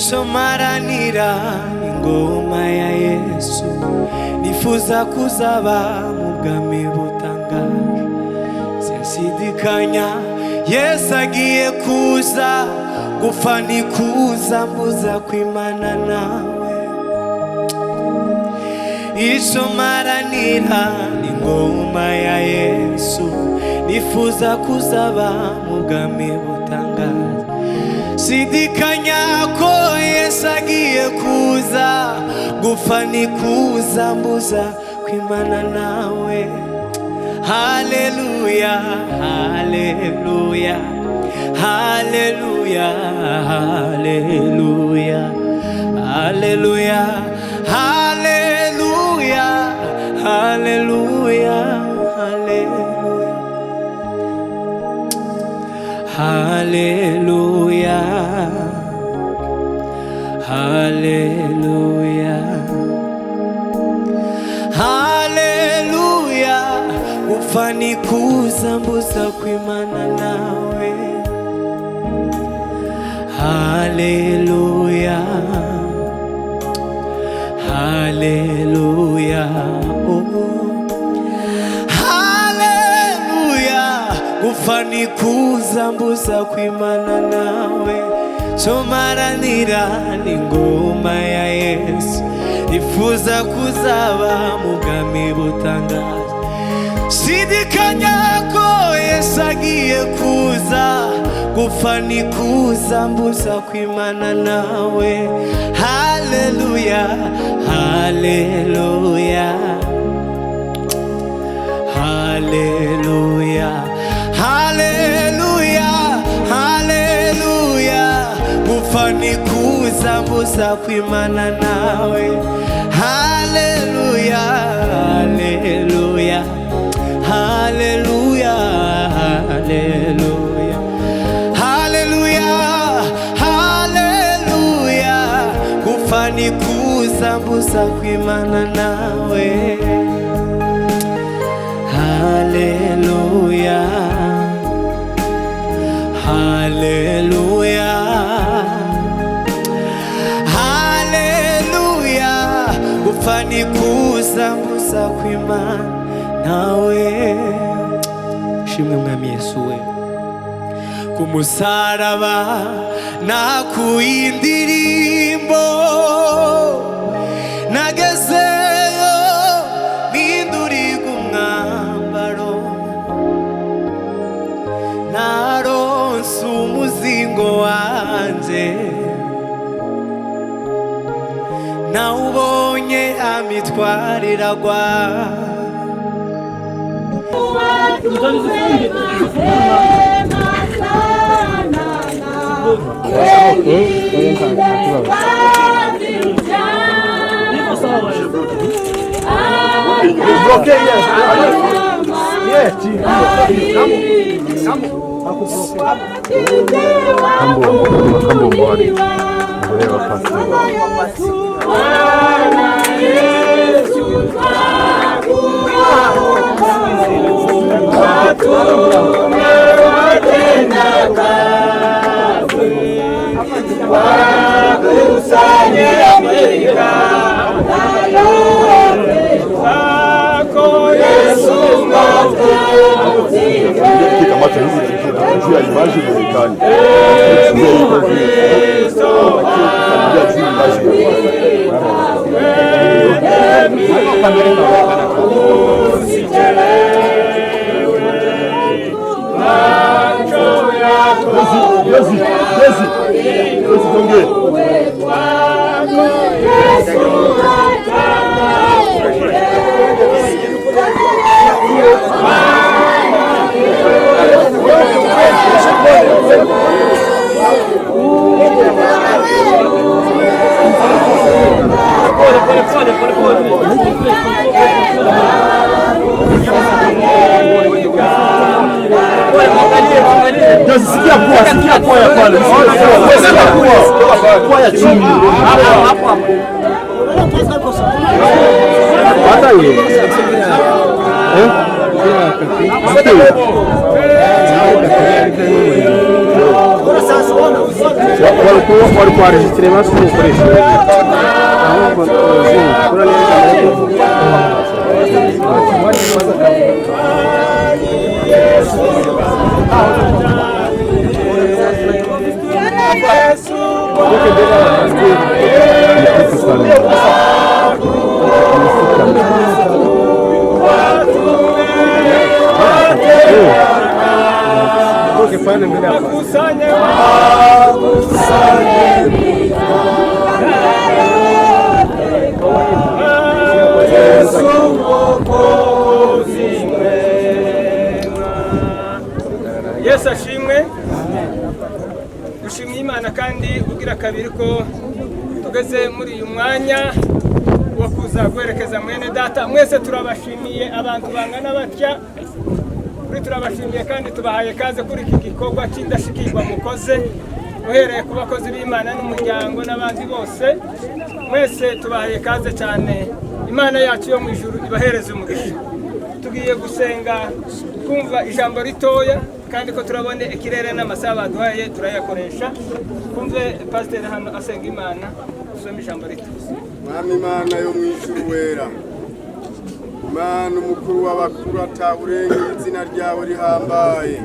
Icyo mparanira ingoma ya Yesu, nifuza kuzaba mu bwami butangaje. Sinshidikanya Yesu agiye kuza, gupfa ntikuza mbuza kwimana nawe. Icyo mparanira ingoma ya Yesu, nifuza kuzaba mu bwami butangaje. Shidikanya ko Yesu agiye kuza, gupfa ntikuza mbuza kwimana nawe. Haleluya, haleluya, haleluya, haleluya, haleluya, haleluya, haleluya, haleluya, haleluya, haleluya, haleluya. Gupfa ntikuza mbuza kwimana nawe. Haleluya, haleluya, oh. Haleluya, gupfa ntikuza mbuza kwimana nawe. Cyo mparanira n'ingoma ya Yesu, nifuza kuzaba mu bwami butangaje. Shidikanya ko Yesu agiye kuza, gupfa ntikuza mbuza kwimana nawe. Haleluya, haleluya, haleluya, haleluya, haleluya. Gupfa ntikuza mbuza kwimana nawe. Haleluya, haleluya, haleluya, haleluya, haleluya, haleluya. Gupfa ntikuza mbuza kwimana nawe. Haleluya, haleluya, haleluya. Gupfa ntikuza mbuza kwimana nawe. Shimwe Mwami Yesu we. Ku musaraba nakuye indirimbo, nagezeyo mpindurirwa umwambaro, naronse umuzingo wanje, nawubonye amitwariragwa. Wari kwarejitire basi umukoresha ahubwo kura neza mbere yo kuvuga. Yesu ashimwe. Dushimiye Imana kandi ugira kabiri ko tugeze muri uyu mwanya wo kuza guherekeza mwene data. Mwese turabashimiye, abantu bangana batya kuri turabashimiye kandi tubahaye kaze kuri iki gikorwa cy'indashyikirwa mukoze, uhereye ku bakozi b'Imana n'umuryango n'abandi bose. Mwese tubahaye kaze cyane. Imana yacu yo mu ijuru ibahereze umugisha. Tugiye gusenga, twumva ijambo ritoya kandi ko turabone ikirere n'amasaha baduhaye turayakoresha. Twumve pasiteri hano asenga Imana, dusome ijambo rito. Mwami Imana yo mu ijuru wera, Imana umukuru w'abakuru ataburengera, izina ryawe rihambaye.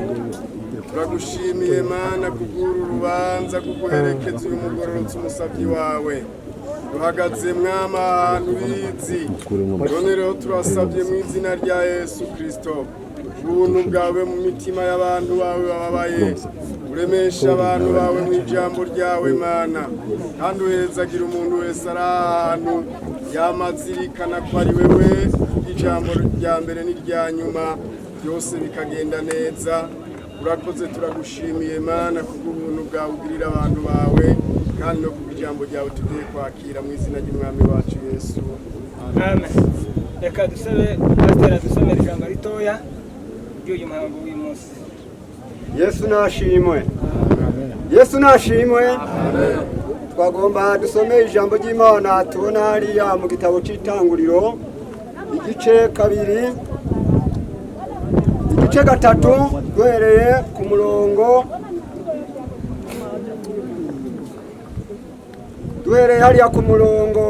Turagushimiye Mana kubw'uru rubanza kuguherekeza uyu mugororotsi umusabyi wawe. Duhagaze Mwami ahantu ubizi, none rero turasabye mu izina rya Yesu Kristo ubuntu bwawe mu mitima y'abantu bawe bababaye, uremesha abantu bawe mu ijambo ryawe Mana, kandi uhezagira umuntu wese ari ahantu yamazirikana ko ari wewe ijambo rya mbere n'irya nyuma, byose bikagenda neza. Urakoze, turagushimiye Mana kubw'ubuntu bwawe ugirira abantu bawe kandi no kubw'ijambo ryawe tugiye kwakira mu izina ry'Umwami wacu Yesu. Amen. Reka dusabe pasiteri adusomere ijambo ritoya ry'uyu muhango w'uyu munsi. Yesu nashimwe. Yesu nashimwe. Twagomba dusome ijambo ry'Imana tubona hariya mu gitabo cy'Itanguriro, igice 2, igice 3, duhereye ku murongo, duhereye hariya ku murongo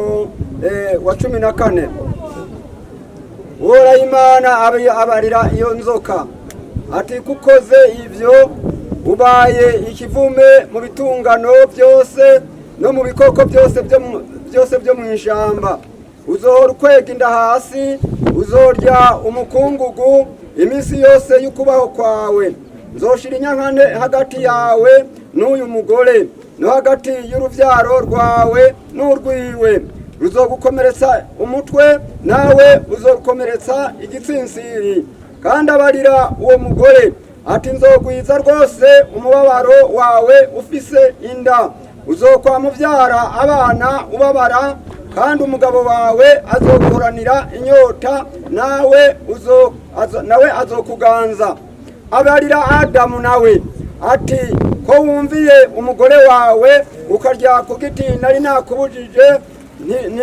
wa 14. Uhoraho Imana abarira iyo nzoka ati: kukoze ibyo ubaye ikivume mu bitungano byose no mu bikoko byose byo mu ishyamba. Uzohora ukwega inda hasi, uzorya umukungugu iminsi yose y'ukubaho kwawe. Nzoshira inyankane hagati yawe n'uyu mugore, no hagati y'urubyaro rwawe n'urwiwe. Ruzogukomeretsa umutwe, nawe uzokomeretsa igitsinsiri. Kandi abarira uwo mugore ati: nzogwiza rwose umubabaro wawe ufise inda, uzokwamubyara abana ubabara, kandi umugabo wawe azoguhoranira inyota, nawe azokuganza. Abarira Adamu nawe ati: ko wumviye umugore wawe ukarya ku giti nari nakubujije,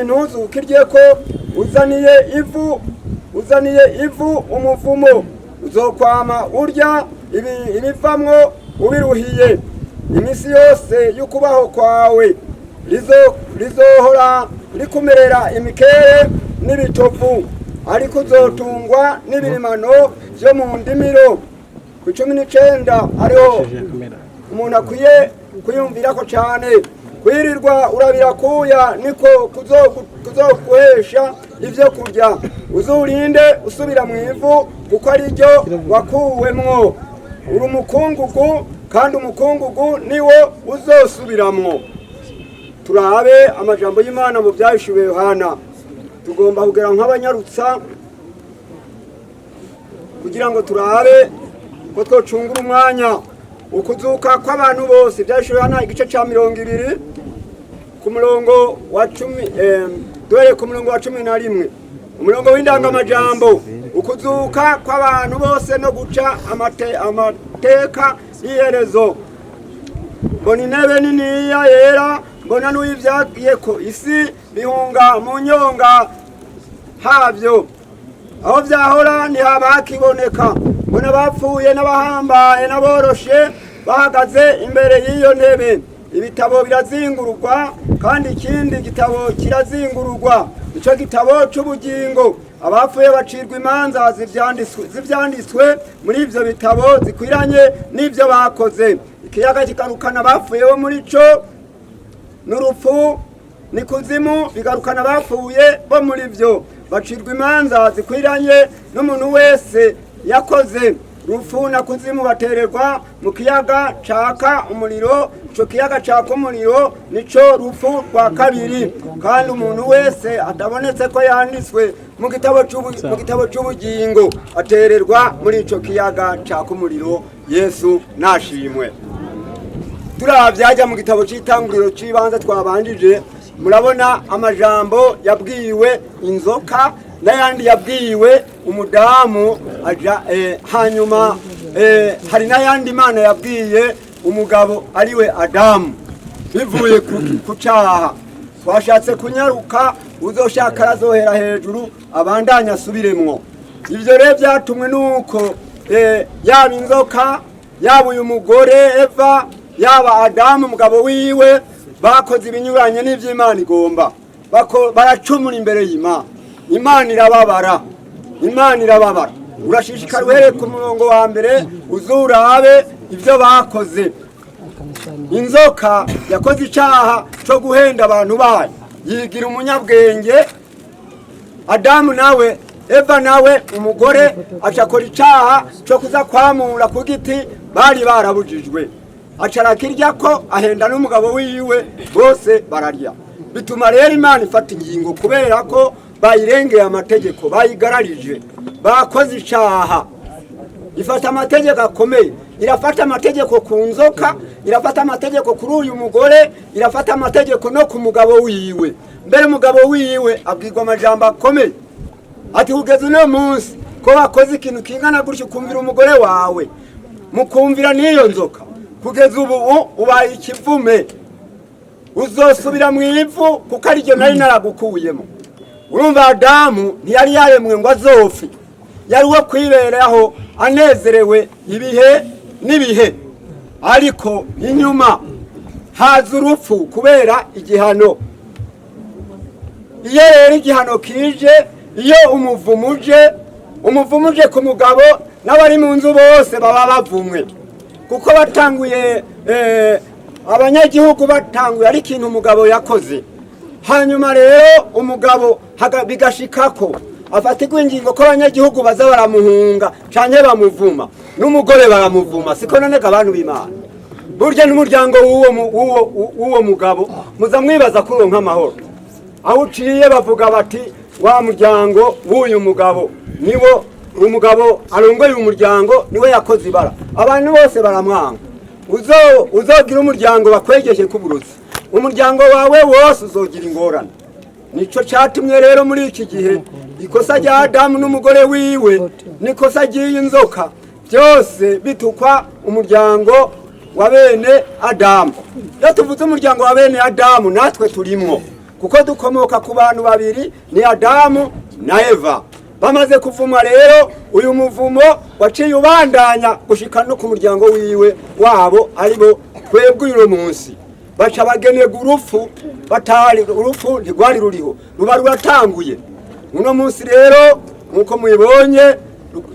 ntuzukirye ko uzaniye ivu umuvumo, uzokwama urya ibivamwo ubiruhiye iminsi yose y'ukubaho kwawe. Rizohora rikumerera imikere n'ibitovu, ariko uzotungwa n'ibirimano byo mu ndimiro. Ku 19 hariho umuntu akwiye kuyumvirako cyane. Kwirirwa urabira kuya niko kuzoguhesha ibyo kurya. Uzurinde usubira mu ivu, kuko ari ryo wakuwemwo. Uri umukungugu, kandi umukungugu niwo uzosubiramwo. Turabe amajambo y'Imana mu Byahishuwe Yohana. Tugomba kugera nk'abanyarutsa kugira ngo turabe ko twocungura umwanya. Ukuzuka kw'abantu bose, Ibyahishuwe Yohana igice ca 20 ku murongo wa 10, duhereye ku murongo wa 11, umurongo w'indangamajambo. Ukuzuka kw'abantu bose no guca amateka y'iherezo. Mbona intebe niniya yera, mbona n'uwivyagiyeko, isi bihunga mu nyonga habyo, aho vyahora ntihaba hakiboneka. Mbona bapfuye n'abahambaye n'aboroshe bahagaze imbere y'iyo ntebe. Ibitabo birazingururwa, kandi ikindi gitabo kirazingururwa, icyo gitabo cy'ubugingo. Abapfuye bacirwa imanza z'ivyanditswe muri ivyo bitabo zikwiranye n'ivyo bakoze. Ikiyaga kigarukana abapfuye bo muri cyo, n'urupfu n'ikuzimu bigarukana abapfuye bo muri byo, bacirwa imanza zikwiranye n'umuntu wese yakoze. Rupfu na kuzimu batererwa mu kiyaga caka umuriro. Ico kiyaga caka umuriro nico rupfu rwa kabiri. Kandi umuntu wese atabonetse ko yanditswe mu gitabo c'ubugingo atererwa muri ico kiyaga caka umuriro. Yesu nashimwe. Turavye mu gitabo c'itanguriro c'ibanze twabanjije, murabona amajambo yabwiwe inzoka n'ayandi yabwiwe umudamu aja, hanyuma hari n'ayandi Imana yabwiye umugabo ariwe Adamu bivuye ku caha. Twashatse kunyaruka, uzoshaka arazohera hejuru abandanya asubiremwo. Ivyo rero byatumwe nuko yaba inzoka, yaba uyu mugore Eva, yaba Adamu umugabo wiwe, bakoze ibinyuranye n'ivy'Imana igomba. Baracumura imbere y'Imana. Imana irababara, Imana irababara. Urashishikara uhereye ku murongo wa mbere uzurabe ibyo bakoze. Inzoka yakoze icaha co guhenda abantu bayo, yigira umunyabwenge. Adamu nawe, Eva nawe umugore, aca akora icaha co kuza kwamura ku giti bari barabujijwe, aca arakirya ko ahenda n'umugabo wiwe, bose bararya. Bituma rero Imana ifata ingingo kubera ko bayirengeye amategeko, bayigararije, bakoze icaha. Ifata amategeko akomeye, irafata amategeko ku nzoka, irafata amategeko kuri uyu mugore, irafata amategeko no ku mugabo wiwe. Mbere umugabo wiwe abwirwa amajambo akomeye ati: "Kugeza uno munsi ko wakoze ikintu kingana gutyo, ukumvira umugore wawe, mukumvira n'iyo nzoka, kugeza ubu ubaye ikivume, uzosubira mu ivu kuko ariryo nari naragukuyemo." Urumva, Adamu ntiyari yaremwe ngo azopfe, yari uwo kwiberaho anezerewe ibihe n'ibihe, ariko inyuma haza urupfu kubera igihano. Iyo rero igihano kije, iyo umuvumo uje, umuvumo uje ku mugabo, n'abari mu nzu bose baba bavumwe, kuko batanguye abanyagihugu batanguye ari ikintu umugabo yakoze. Hanyuma rero umugabo bigashikako afatirwa ingingo ko abanyagihugu baza baramuhunga canke bamuvuma, n'umugore baramuvuma. Siko none abantu b'Imana? Burya n'umuryango w'uwo mugabo muza mwibaza ko uronka amahoro. Aho uciye bavuga bati: "Wa muryango w'uyu mugabo, niwo umugabo arongoye umuryango, niwe yakoze ibara." Abantu bose baramwanga. Uzogira umuryango bakwegeshe k'uburozi, umuryango wawe wose uzogira ingorane. Nico catumye rero muri iki gihe ikosa rya Adamu n'umugore wiwe n'ikosa ry'iyi nzoka byose bitukwa umuryango wa bene Adamu. Iyo tuvuze umuryango wa bene Adamu, natwe turimwo, kuko dukomoka ku bantu babiri, ni Adamu na Eva. Bamaze kuvumwa rero, uyu muvumo waciye ubandanya gushika no ku muryango wiwe wabo, aribo twebwe uyu munsi. Baca bagenerwa urupfu batari, urupfu ntirwari ruriho, ruba ruratanguye. Uno munsi rero nk'uko mubibonye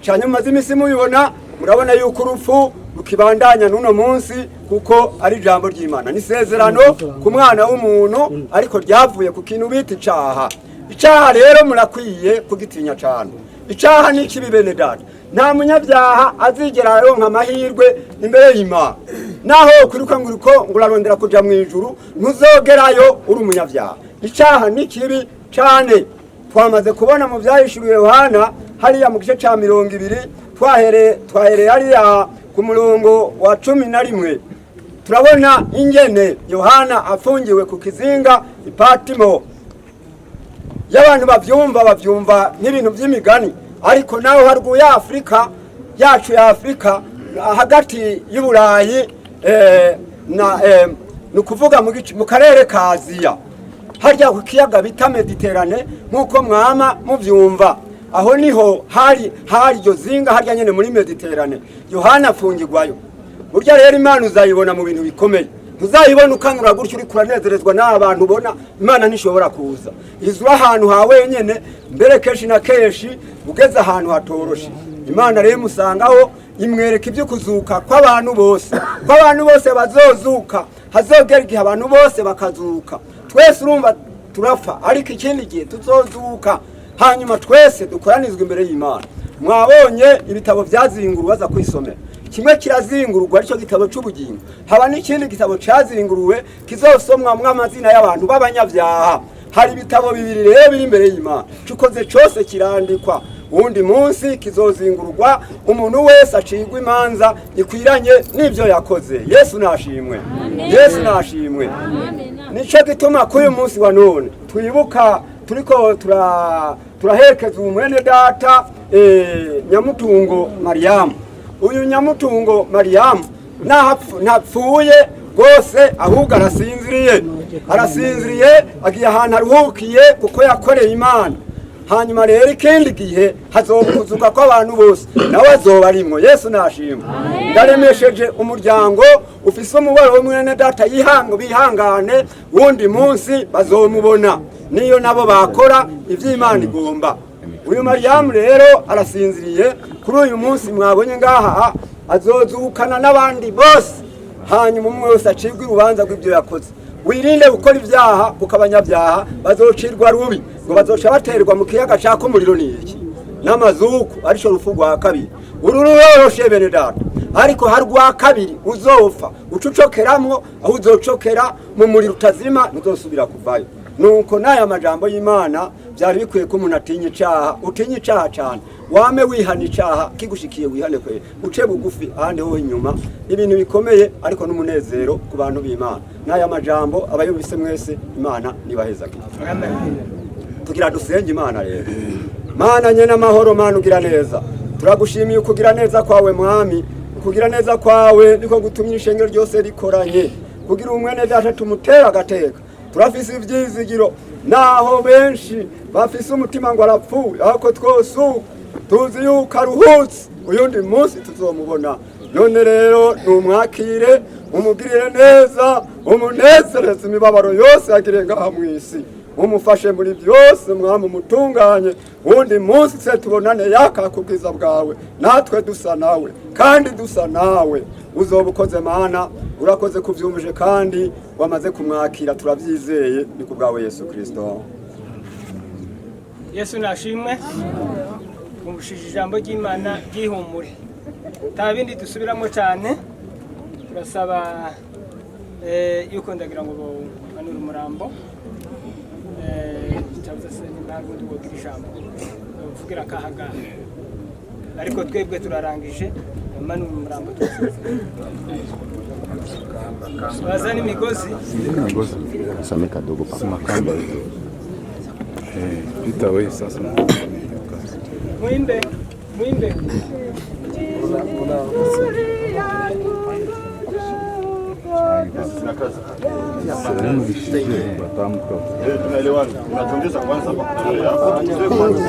cyane, mumaze iminsi mubibona, murabona yuko urupfu rukibandanya n'uno munsi, kuko ari ijambo ry'Imana n'isezerano ku mwana w'umuntu, ariko ryavuye ku kintu bita icaha. Icaha rero murakwiye kugitinya cyane. Icaha ni ikibi, bene data. Nta munyabyaha azigera aronka amahirwe imbere y'Imana. Naho kwiruka ngo uriko ngo urarondera kuja mu ijuru, ntuzogerayo uri umunyabyaha. Icaha ni kibi cyane. Twamaze kubona mu Byahishuriwe Yohana hariya mu gice ca 20, twahereye hariya ku murongo wa 11, turabona ingene Yohana afungiwe ku kizinga Ipatimo. Iyo abantu bavyumva nk'ibintu by'imigani, ariko naho haruguru ya Afurika yacu, ya Afurika hagati y'Uburayi na ni ukuvuga mu karere ka Aziya, harya ku kiyaga bita Mediterane, nk'uko mwama muvyumva, aho niho hari iryo zinga harya nyene muri Mediterane. Yohana afungirwayo. Burya rero Imana uzayibona mu bintu bikomeye. Ntuzayibona ukanura gutyo uri kuranezerezwa n'abantu ubona. Imana ntishobora kuza izura ahantu ha wenyene, mbere kenshi na kenshi ugeze ahantu hatoroshe. Imana rero imusangaho, imwereka ibyo kuzuka kw'abantu bose, ko abantu bose bazozuka. Hazogera igihe abantu bose bakazuka. Twese urumva turapfa, ariko ikindi gihe tuzozuka, hanyuma twese dukoranizwe imbere y'Imana. Mwabonye ibitabo byazingurwa, baza kwisomera. Kimwe kirazingurwa, aricyo gitabo cy'ubugingo. Haba n'ikindi gitabo cyazinguruwe kizosomwamwo amazina y'abantu b'abanyabyaha. Hari ibitabo bibiri rero biri imbere y'Imana. Cukoze cyose kirandikwa. Uwundi munsi kizozingurwa, umuntu wese acigwa imanza ikwiranye n'ibyo yakoze. Yesu nashimwe, Yesu nashimwe. Nicyo gituma kuri uyu munsi wa none twibuka, turiko turaherekeza umwene data Nyamutungo Mariyamu. Uyu Nyamutungo Mariyamu ntapfuye rwose, ahubwo arasinziriye, arasinziriye, agiye ahantu aruhukiye kuko yakoreye Imana. Hanyuma rero ikindi gihe hazokuzuka kw'abantu bose, nawe azoba arimwo. Yesu nashimwe. Ndaremesheje umuryango ufise umubaro w'umwene data yihango, bihangane, wundi munsi bazomubona, niyo nabo bakora ivy'Imana igomba. Uyu Mariyamu rero arasinziriye. Kuri uyu munsi mwabonye ngaha, azozukana n'abandi bose, hanyuma umwe wese acibwe urubanza rw'ibyo yakoze. Wirinde gukora ibyaha, kuko abanyabyaha bazocirwa rubi, ngo bazoca baterwa mu kiyaga caka umuriro n'iki n'amazuku, arico rupfu rwa kabiri. Uru ruroroshe bene data, ariko hari urwa kabiri uzopfa uca ucokeramwo, aho uzocokera mu muriro utazima, ntuzosubira kuvayo. Nuko n'aya majambo y'Imana, byari bikwiye ko umuntu atinya icaha. Utinya icaha cane, wame wihana icaha kigushikiye, wihane kwe, uce bugufi. Ahandi ho inyuma ibintu bikomeye, ariko n'umunezero ku bantu b'Imana. N'aya majambo abayumvise mwese, Imana nibahezagire. Tugira dusenge Imana rero. Mana nyene amahoro, Mana ugira neza, turagushimiye ukugira neza kwawe. Mwami, ukugira neza kwawe niko gutumye ishengero ryose rikoranye kugira umwene data tumutera agateka. Turafise ivyizigiro, naho benshi bafise umutima ngo arapfuye, ariko twose uko tuzi yuko aruhutse, uyundi munsi tuzomubona. None rero numwakire, umugirire neza, umunezereze imibabaro yose yagiriye ngaha mw'isi, umufashe muri byose. Mwami, umutunganye, wundi munsi se tubonane yaka ku bwiza bwawe, natwe dusa nawe kandi dusa nawe. Uzoba ukoze. Mana, urakoze kuvyumvije kandi wamaze kumwakira, turavyizeye, ni ku bwawe Yesu Kristo. Yesu nashimwe. Twumvishije ijambo ry'Imana ry'ihumure, nta bindi dusubiramo cyane. Turasaba yuko ndagira ngo bamanure umurambo, cyabuze se nimba hari ubundi wogira ijambo uvugira akaha ngaha, ariko twebwe turarangije. Bamanure umurambo, bazane imigozi. Same kadogo papa. Pita wewe sasa. Mwimbe, mwimbe. Tunaelewana. Tunachongeza kwanza hapa hapo. Kwanza.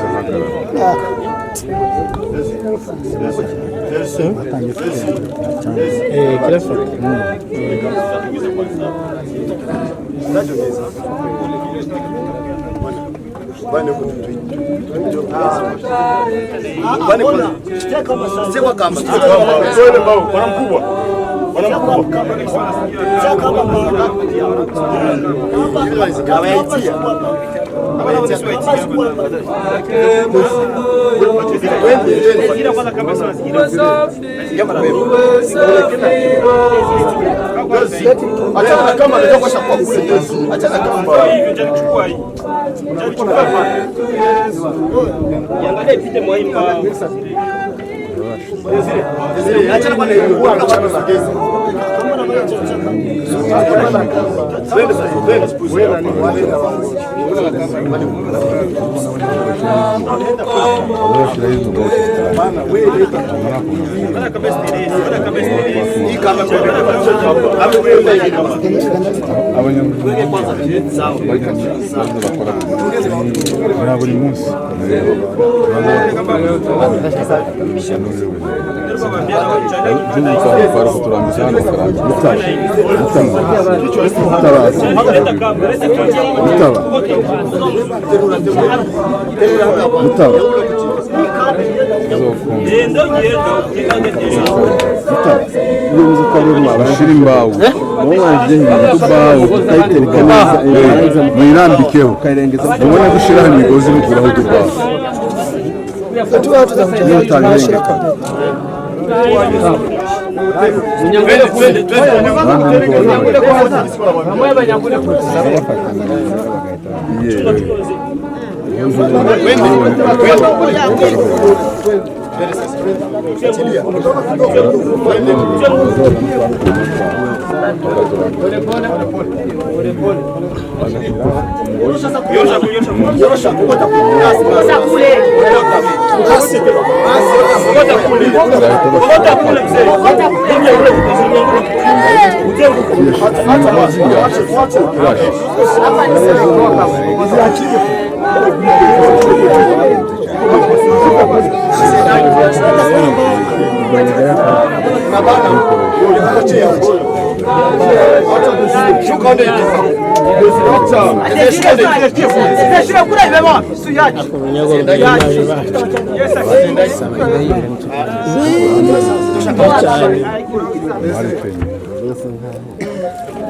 Bwana mkubwa. Bwana mkubwa. Achana na kamba, ndio kwa shakwa kule. Achana na kamba. Achana kwa ndio kwa sogeza. Na buri munsi Mwirambikeho mubone gushyiraho imigozi mukuraho utubaho niyo utabihengeka.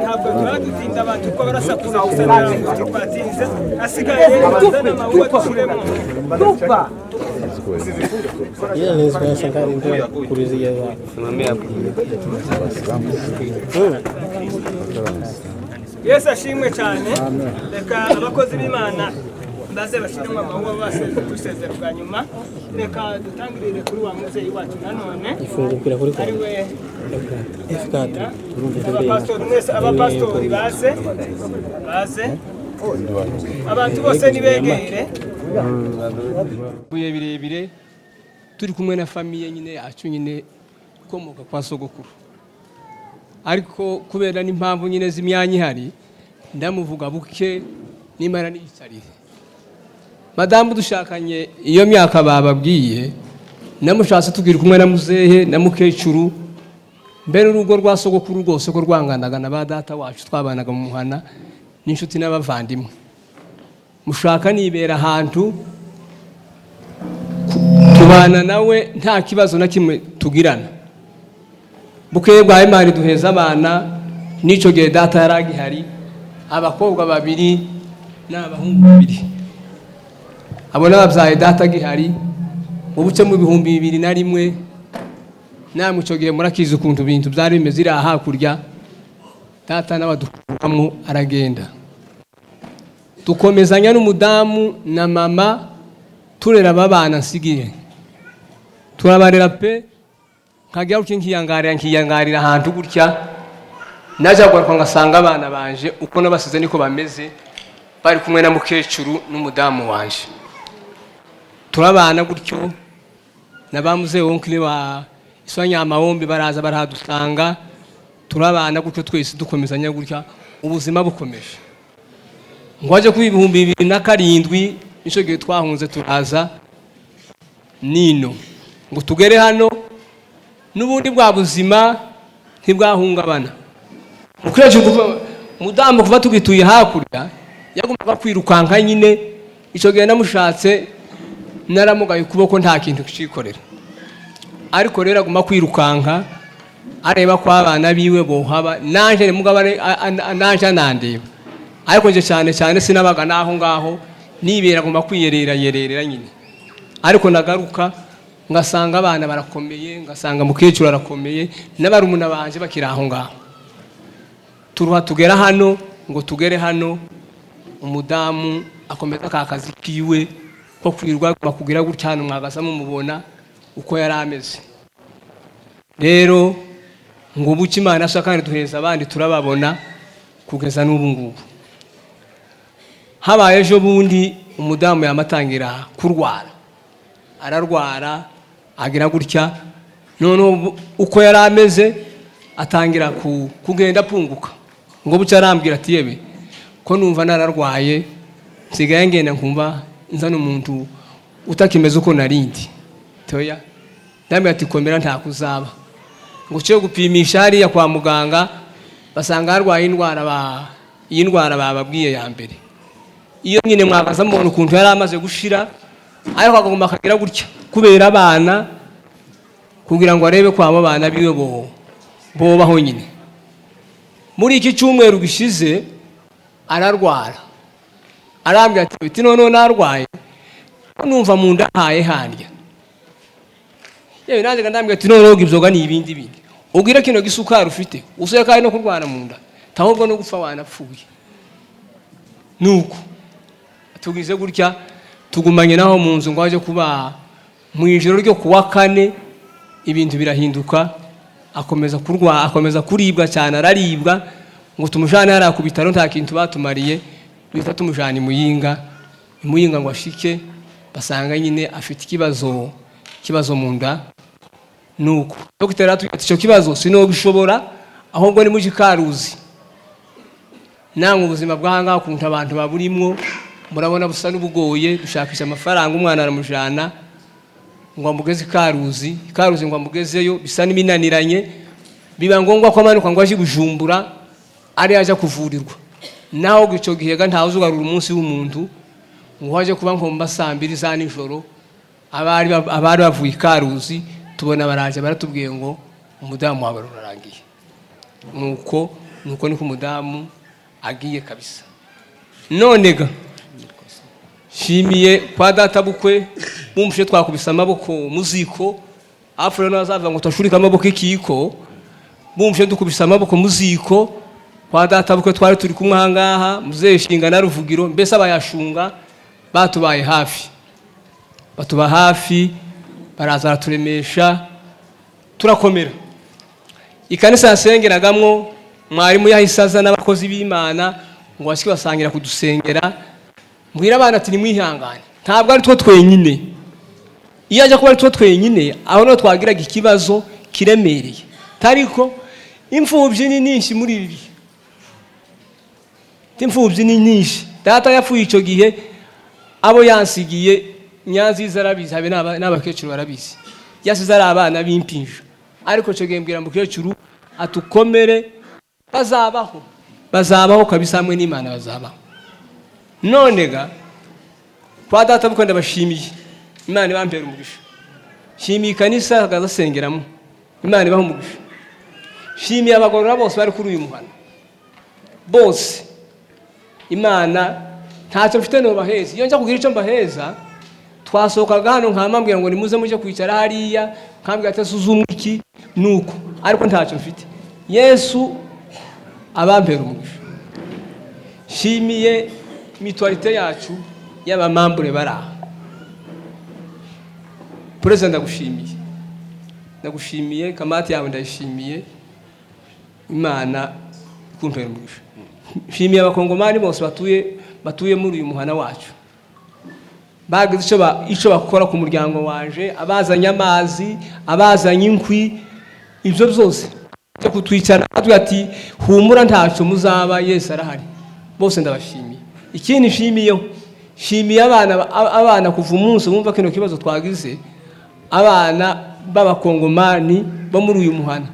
Ntabwo tuba dutinda abantu ko barasakuza gusa ntabwo twatinze asigaye bazana amawuwa dushiremo. Yesu ashimwe cyane. Reka abakozi b'Imana baze bashiremo amawuwa dusezera bwa nyuma. Reka dutangirire kuri wa muzeyi wacu nanone ariwe abapasitori mwese, abapasitori baze baze, abantu bose nibegere. Buye birebire turi kumwe na famiye nyine yacu nyine ikomoka kwa sogokuru, ariko kubera n'impamvu nyine z'imyanya ihari ndamuvuga buke nimara niyicariye. Madamu dushakanye iyo myaka bababwiye, namushatse tubwira kumwe na muzehe na mukecuru, mbere urugo rwa sogokuru rwose ko rwanganaga na ba data wacu twabanaga mu muhana n'inshuti n'abavandimwe. Mushaka nibera ahantu tubana nawe nta kibazo na kimwe tugirana. Bukeye bwa Imana duheza abana, n'icyo gihe data yari agihari, abakobwa babiri n'abahungu babiri. Abo n'ababyaye data agihari mu buce mu 2001. Namwe icyo gihe murakizi ukuntu ibintu byari bimeze iriya hakurya. Data n'abadukuramo aragenda, dukomezanya n'umudamu na mama turera aba bana nsigiye, turabarera pe. Nkajya gutya nkiyangarira ahantu gutya, najya kugaruka ngasanga abana banje uko nabasize niko bameze, bari kumwe na mukecuru n'umudamu wanje. Turabana gutyo na ba muzehe wonkile wa Iswanyamahombe baraza barahadusanga, turabana gutyo twese dukomezanya gutya, ubuzima bukomeje. Ngo aje kuba 2007 nicyo gihe twahunze turaza nino ngo tugere hano, n'ubundi bwa buzima ntibwahungabana. Mukecuru mudamu kuva tugituye hakurya yagombaga kwirukanka nyine. Icyo gihe namushatse naramugaye ukuboko nta kintu cikorera, ariko rero aguma kwirukanka areba ko abana biwe bohaba, nanje mugabane nanje anandeba, ariko nje cyane cyane sinabaga naho ngaho nibera aguma kwiyerera yererera nyine. Ariko nagaruka ngasanga abana barakomeye, ngasanga mukecuru arakomeye n'abarumuna banje bakiri aho ngaho. Turuha tugera hano, ngo tugere hano umudamu akomeza ka kazi kiwe ko kwirwa bakugira gutya hano mwagaza mumubona uko yari ameze. Rero ngo ubuki Imana asha kandi duheza abandi turababona kugeza n'ubu ngubu. Habaye ejo bundi umudamu yamatangira kurwara, ararwara agira gutya, none uko yari ameze Atangira kugenda apunguka, ngo buce arambwira ati: "Yebe, ko numva nararwaye, nsigaye ngenda nkumva nzana umuntu utakimeze uko narindi." Toya, ndambwira ati: "Komera, ntakuzaba." Ngo uciye gupimisha hariya kwa muganga, basanga yarwaye indwara ba iyi ndwara bababwiye ya mbere. Iyo nyine mwakaza mubona ukuntu yari amaze gushira, ariko akagomba akagira gutya kubera abana, kugira ngo arebe ko abo bana biwe bo bobaho nyine. Muri iki cyumweru gishize ararwara, arambwira ati: "Biti noneho narwaye, ko numva mu nda haye handya." Yewe, nanjye ndambwira ati: "Noneho ibyoga ni ibindi bindi, ubwire kino gisukari ufite usuye kandi no kurwara mu nda, ahubwo no gupfa wanapfuye." Nuko tugize gutya, tugumanye naho mu nzu, ngo aje kuba mu ijoro ryo kuwa kane ibintu birahinduka, akomeza kurwara, akomeza kuribwa cyane, araribwa, ngo tumujane hariya ku bitaro, nta kintu batumariye. Duhita tumujana i Muyinga. I Muyinga ngo ashike, basanga nyine afite ikibazo mu nda. Nuko dogiteri aratubwira ati: "Icyo kibazo sinogishobora, ahubwo ni mujye Karuzi." Namwe ubuzima bw'ahangaha ukuntu abantu baburimwo murabona busa n'ubugoye. Dushakisha amafaranga, umwana aramujana ngo amugeze i Karuzi. Karuzi ngo amugezeyo bisa n'ibinaniranye, biba ngombwa ko amanuka ngo aje i Bujumbura, ari ajya kuvurirwa. Naho icyo gihe ga ntawe uzugarura umunsi w'umuntu, ngo aje kuba nko mu ma 2:00 za nijoro, abari bavuye i Karuzi tubona baraje, baratubwiye ngo umudamu wawe rurarangiye. Nuko niko umudamu agiye kabisa. None ga nshimiye kwa data bukwe, bumvise twakubise amaboko mu ziko. Afu rero nazavuga ngo tashurike amaboko ikiko. Bumvise dukubise amaboko mu ziko kwa data bukwe, twari turi kumwe ahangaha, muzehe Shinga na Ruvugiro, mbese abayashunga batubaye hafi, batuba hafi, baraza baraturemesha, turakomera. Ikanisa yasengeragamwo, mwarimu yahise aza n'abakozi b'Imana ngo basike basangira kudusengera. Mbwira abana ati: "Nimwihangane, ntabwo ari two twenyine." Iyo ajya kuba ari two twenyine, aho niho twagiraga ikibazo kiremereye, ariko imfubyi ni nyinshi muri ibi bihe, imfubyi ni nyinshi. Data yapfuye icyo gihe, abo yansigiye Nyanziza arabizi, habe n'abakecuru barabizi, yasize ari abana b'impinja. Ariko icyo gihe mbwira mukecuru atukomere, bazabaho, bazabaho kabisa, hamwe n'Imana bazabaho. None ga kwa data bukwe ndabashimiye, Imana ibampera umugisha. Shimiye ikanisa akazasengeramo, Imana ibaha umugisha. Shimiye abagorora bose bari kuri uyu muhana bose. Imana, ntacyo mfite nobaheza. Iyo njya kugira icyo mbaheza, twasohokaga hano nkamambwira ngo nimuze mujye kwicara hariya, nkambwira ati: "Suzumwe iki." Nuko ariko ntacyo mfite, Yesu abampera umugisha. Nshimiye mutualité yacu y'abamambure bari aha. Perezida, ndagushimiye, ndagushimiye, kamati yawe ndayishimiye, Imana ikumpera umugisha. Nshimiye Abakongomani bose batuye muri uyu muhana wacu, bagize icyo bakora ku muryango waje, abazanye amazi, abazanye inkwi, ibyo byose byo kutwicara batubwira ati: "Humura, ntacyo muzaba, Yesu arahari." Bose ndabashimiye. Ikindi nshimiyeho, nshimiye abana kuva umunsi bumva kino kibazo twagize, abana b'Abakongomani bo muri uyu muhana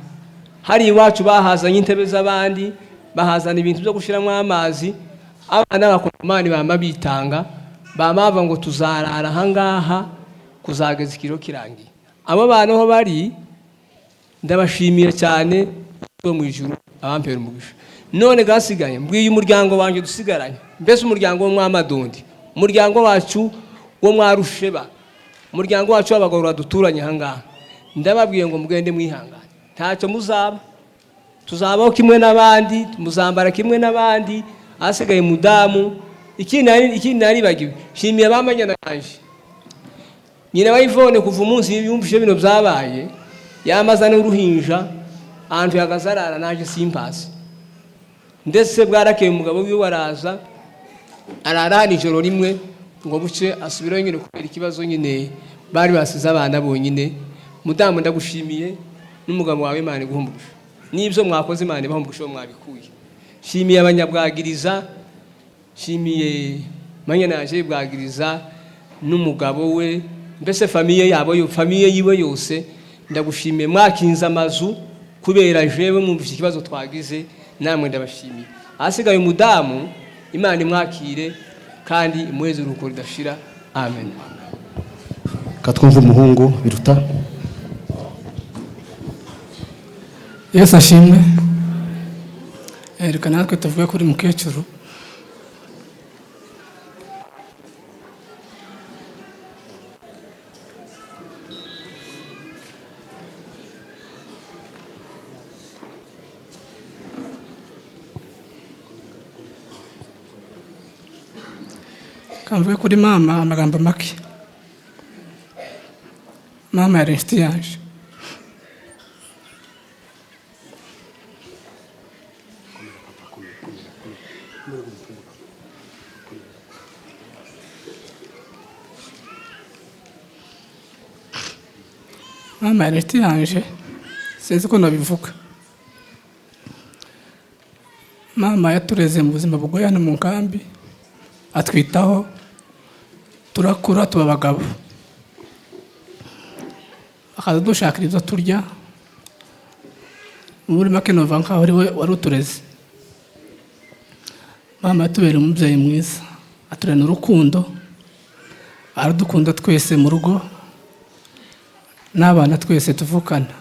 hari iwacu bahazanye intebe z'abandi, bahazana ibintu byo gushyiramo amazi. Abana b'Abakongomani bama bitanga, bama bavuga ngo tuzarara ahangaha kuzageza ikiro kirangiye. Abo bana aho bari ndabashimiye cyane, bo mu ijuru abampera umugisha. None gasigaye mbwiye umuryango wanjye dusigaranye, mbese umuryango wo mwamadundi, umuryango wacu wo mwarusheba, umuryango wacu w'abagorora duturanye ahangaha, ndababwiye ngo mugende mwihangane, ntacyo muzaba, tuzabaho kimwe n'abandi, muzambara kimwe n'abandi. Ahasigaye mudamu, ikindi naribagiwe, nshimiye abamanyana yanjye, nyina wa Ivone. Kuva umunsi yumvise bino byabaye, yamaze n'uruhinja ahantu yagaze arara, naje simpasi. Ndetse bwarakeye umugabo wiwe araza, arara hano ijoro rimwe, ngo buce asubirayo nyine kubera ikibazo nyine bari basize abana bonyine. Mudamu, ndagushimiye n'umugabo wawe, Imana iguhe umugisha. N'ibyo mwakoze, Imana ibaha umugisha mwabikuye. Nshimiye abanyabwagiriza, nshimiye manyanaje Bwagiriza n'umugabo we, mbese famille yabo yo, famille yiwe yose. Ndagushimiye mwakinze amazu kubera jewe, mwumvise ikibazo twagize, namwe ndabashimiye. Ahasigaye umudamu, Imana imwakire kandi imuheze uruhuko ridashira. Amen. Katwumva umuhungu Biruta. Yesu ashimwe. Reka natwe tuvuge kuri mukecuru. Kamvuge kuri mama amagambo make. Mama yari inshuti yanje. Mama yari inshuti yanje, sinzi ko nabivuga. Mama yatureze mu buzima bugoye hano mu nkambi, atwitaho, turakura tuba abagabo, akaza dushakira ibyo turya. Muri make numva nkaho ari we wari utureze. Mama yatubereye umubyeyi mwiza, aturena urukundo, aradukunda twese mu rugo n'abana twese tuvukana.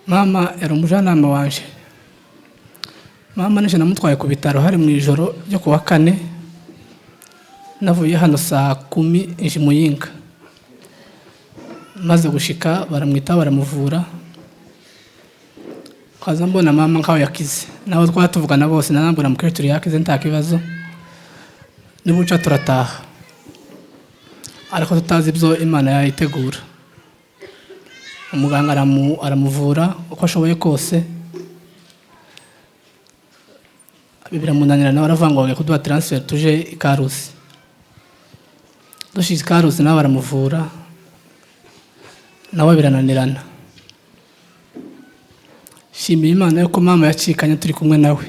Mama yari umujyanama wanje. Mama nije namutwaye ku bitaro, hari mu ijoro ryo kuwa kane. Navuye hano saa 10 ije Muyinga, maze gushika baramwita, baramuvura, kaza mbona mama nkaho yakize. Naho twatuvugana bose, narambwira mukecuru yakize, nta kibazo, nibuca turataha, ariko tutazi ibyo Imana yayitegura. Umuganga aramuvura uko ashoboye kose, biramunanira, nawe aravuga ngo bagiye kuduha transfer tuje i Karusi. Dushize i Karusi nawe baramuvura, nawe birananirana. Shimiye Imana yuko mama yacikanye turi kumwe nawe.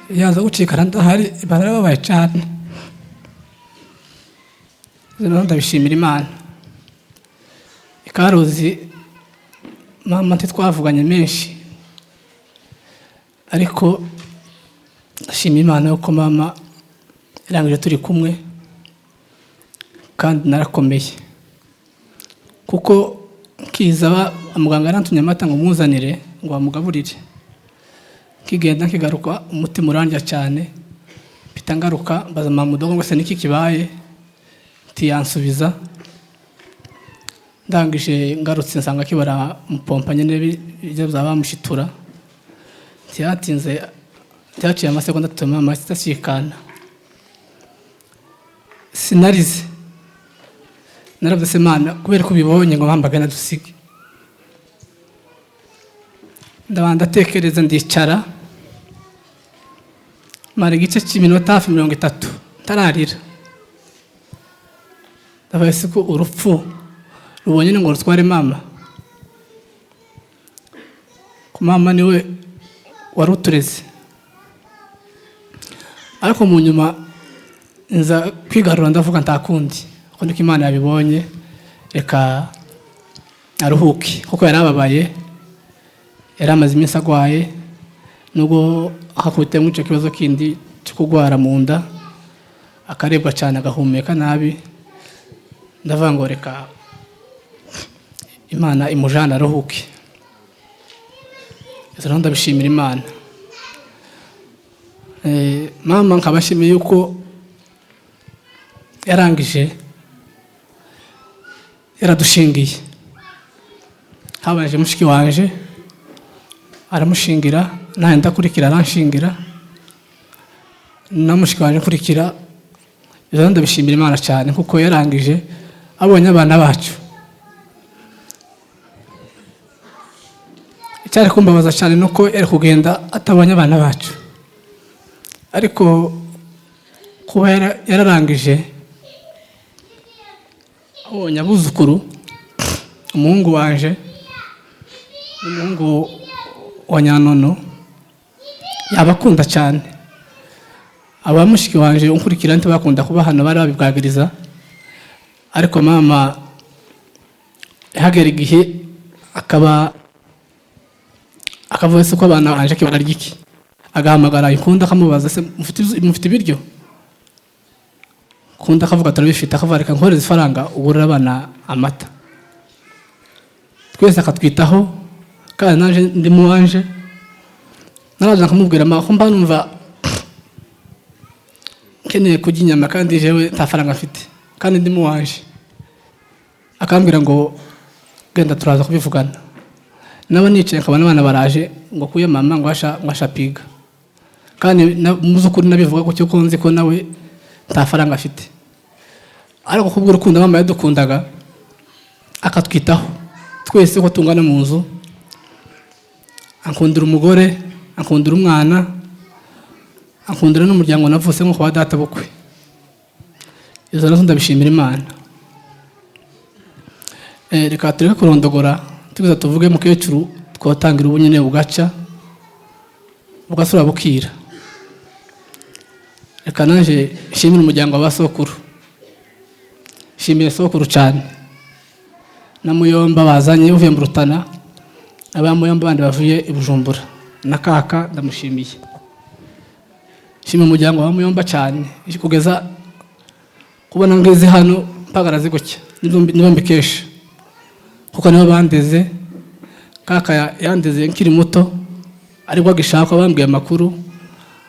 Yaza gucikana ndahari barababaye cyane. Rero ndabishimira Imana. Ikaruzi mama ntitwavuganye menshi, ariko ndashima Imana yuko mama yarangije turi kumwe, kandi narakomeye kuko kiza muganga yarantumye amata ngo muzanire ngo bamugaburire. Kigenda nkigaruka umutima urandya cyane, mpita ngaruka mbaza mama mudogo ngo se niki kibaye, ntiyansubiza. Ndangije ngarutse nsanga kibara mupompa nyine ibyo byaba bamushitura. Ntiyatinze, ntiyaciye amasegonda 3 mama atacikana. Sinarize, naravuze Imana kubera ko ubibonye ngo mpambaga nadusige. Ndabanza ndatekereza, ndicara mara igice cy'iminota hafi 30 ntararira. Ndabaye ko urupfu rubonye ngo rutware mama, ku mama niwe wari utureze. Ariko mu nyuma nza kwigarura, ndavuga ntakundi kuko niko Imana yabibonye, reka aruhuke, kuko yarababaye, yari amaze iminsi agwaye, nubwo hakubitemo icyo kibazo kindi cyo kurwara mu nda, akarebwa cyane, agahumeka nabi. Ndavuga ngo reka Imana imujane aruhuke. Rero ndabishimira Imana. Mama nkabashimiye yuko yarangije yaradushingiye. Habaje mushiki wanje aramushingira, nawe ndakurikira aranshingira, na mushiki wanje nkurikira. Rero ndabishimira Imana cyane kuko yarangije abonye abana bacu. Icyari kumbabaza cyane nuko yari kugenda atabonye abana bacu, ariko kuba yararangije abonye abuzukuru, umuhungu wanje N'umuhungu wa Nyanono yabakunda cyane. Aba mushiki wanje unkurikira ntibakunda kuba hano, bari babibwagiriza, ariko mama hagera igihe akaba akavuga se ko abana banje bararya iki, agahamagara Ikunda akamubaza: "Se mufite ibiryo?" Kunda akavuga: "Turabifite." Akavuga: "Reka nkohereze ifaranga ugurire abana amata." Twese akatwitaho, kandi naje ndi mu wanje naraje nkamubwira ko mba numva nkeneye kurya inyama kandi jewe nta faranga mfite kandi ndi mu wanje, akambwira ngo: "Genda, turaza kubivugana." Naba nicaye nkabona abana baraje ngo kuye mama ngo asha ngo ashapiga, kandi mu by'ukuri nabivuga gutyo ko nzi ko nawe nta faranga afite, ariko kubw'urukundo mama yadukundaga akatwitaho twese ko tungana mu nzu, ankundira umugore, ankundira umwana, ankundira n'umuryango navutse nko kwa data bukwe. Izo nazo ndabishimira Imana. Reka tureke kurondogora, tuza tuvuge mukecuru. Twatangira ubu nyine bugaca bugasura bukira. Reka naje nshimire umuryango wa sokuru. Nshimiye sokuru cyane na muyomba bazanye uvuye mu Rutana, aba muyomba bandi bavuye i Bujumbura, na kaka ndamushimiye. Nshimiye umuryango wa muyomba cyane kugeza kubona ngeze hano mpagaraze gutya, nibo mbikesha kuko nibo bandeze. Kaka yandeze nkiri muto aribwo agishakwa, bambwiye amakuru,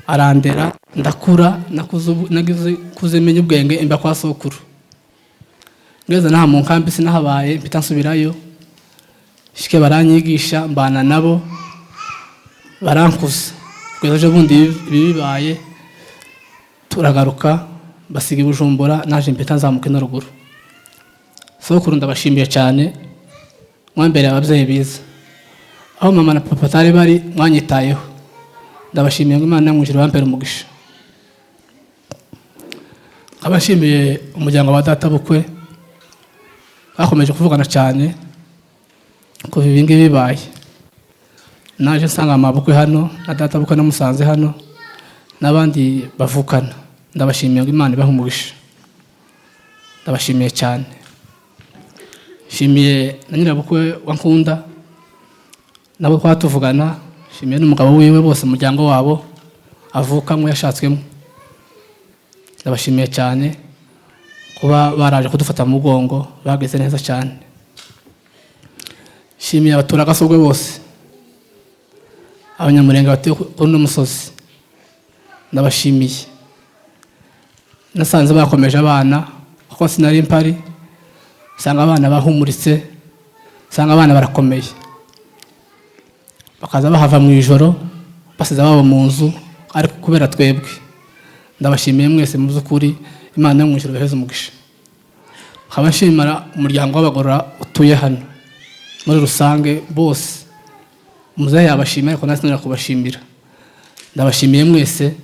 arandera ndakura. Nakuze nagize kuze menya ubwenge imba kwa sokuru. Ngeze naha mu nkambi sinahabaye, mpita nsubirayo shike, baranyigisha, mbana nabo, barankuza kugeza ejo bundi ibi bibaye turagaruka, basiga i Bujumbura, naje mpita nzamuka ino ruguru. Sokuru ndabashimiye cyane, mwambereye ababyeyi biza aho mama na papa batari bari, mwanyitayeho. Ndabashimiye ngo Imana yo mu ijuru bampere umugisha. Nkaba nshimiye umuryango wa data bukwe, bakomeje kuvugana cyane kuva ibi ngibi bibaye. Naje nsanga amabukwe hano na data bukwe namusanze hano n'abandi bavukana. Ndabashimiye ngo Imana ibahe umugisha, ndabashimiye cyane. Nshimiye na nyirabukwe wa Nkunda, nabo twatuvugana. Nshimiye n'umugabo wiwe, bose umuryango wabo avukamo yashatswemo. Ndabashimiye cyane kuba baraje kudufata mu mugongo, bageze neza cyane. Nshimiye abaturagasogwe bose, Abanyamurenge batuye kuri uno musozi, ndabashimiye. Nasanze bakomeje abana kuko sinari mpari, usanga abana bahumuritse, usanga abana barakomeye, bakaza bahava mu ijoro basize ababo mu nzu, ariko kubera twebwe. Ndabashimiye mwese mu by'ukuri, Imana yo mu ijuru ibaheze umugisha. Nkaba nshimira umuryango w'Abagorora utuye hano muri rusange bose. Umuzehe yabashimira, ariko natwe sinari kubashimira. Ndabashimiye mwese,